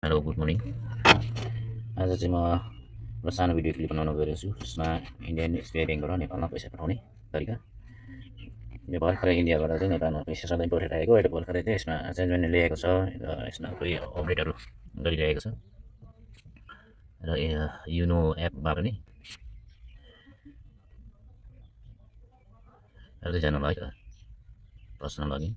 Hello good morning. आज चाहिँ म एउटा सानो भिडियो क्लिप बनाउन गइरहेको छु। जसमा इन्डियन स्टेट ब्याङ्कबाट नेपालमा पैसा पठाउने तरिका। यो भर्खरै इन्डियाबाट चाहिँ नेपालमा पैसा सधैँ पठाइरहेको, अहिले भर्खरै चाहिँ यसमा चेन्जमेन्ट ल्याएको छ र यसमा कोही अपडेटहरू गरिरहेको छ र युनो एपमा पनि हेर्दै जानु भयो त पर्सनल लगइन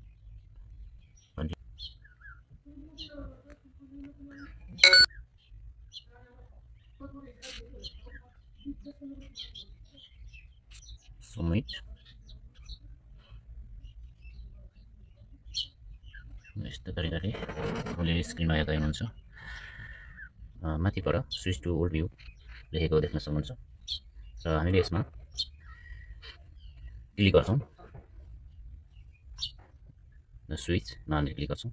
सबमिट। यस्तो तरिकाले तपाईँले स्क्रिनमा हेर्दै हुनुहुन्छ। माथिबाट स्विच टु ओल्ड भ्यू लेखेको देख्न सक्नुहुन्छ र हामीले यसमा क्लिक गर्छौँ र स्विचमा हामीले क्लिक गर्छौँ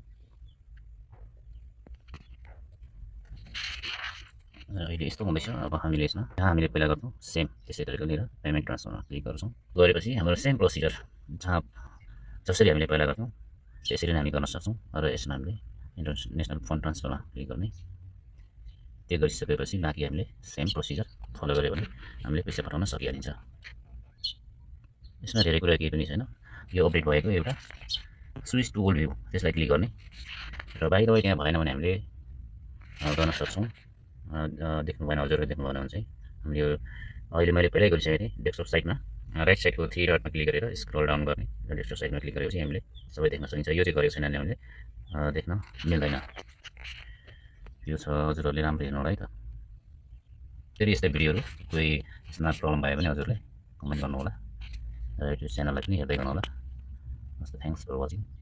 र अहिले यस्तो हुँदैछ। अब हामीले यसमा जहाँ हामीले पहिला गर्छौँ सेम त्यसै तरिकाले लिएर पेमेन्ट ट्रान्सफरमा क्लिक गर्छौँ। गरेपछि हाम्रो सेम प्रोसिजर जहाँ जसरी हामीले पहिला गर्छौँ त्यसरी नै हामी गर्न सक्छौँ र यसमा हामीले इन्टरनेसनल फन्ड ट्रान्सफरमा क्लिक गर्ने। त्यो गरिसकेपछि बाँकी हामीले सेम प्रोसिजर फलो गऱ्यो भने हामीले पैसा पठाउन सकिहालिन्छ। यसमा धेरै कुरा केही पनि छैन। यो अपडेट भएको एउटा स्विच टु ओल्ड भ्यू त्यसलाई क्लिक गर्ने र बाहिर त्यहाँ भएन भने हामीले गर्न सक्छौँ। देख्नु भएन, हजुरले देख्नु भएन भने चाहिँ हामीले यो अहिले मैले पहिल्यै गरिसकेको थिएँ। डेस्कटप साइडमा राइट साइडको थ्री डटमा क्लिक गरेर स्क्रोल डाउन गर्ने र डेस्कटप साइडमा क्लिक गरेपछि हामीले सबै देख्न सकिन्छ। यो चाहिँ गरेको छैन भने हामीले देख्न मिल्दैन। यो छ, हजुरहरूले राम्रो हेर्नु होला है त। फेरि यस्तै भिडियोहरू कोही यसमा प्रब्लम भयो भने हजुरले कमेन्ट गर्नु होला र यो च्यानललाई पनि हेर्दै गर्नु होला। हस् त, थ्याङ्क्स फर वाचिङ।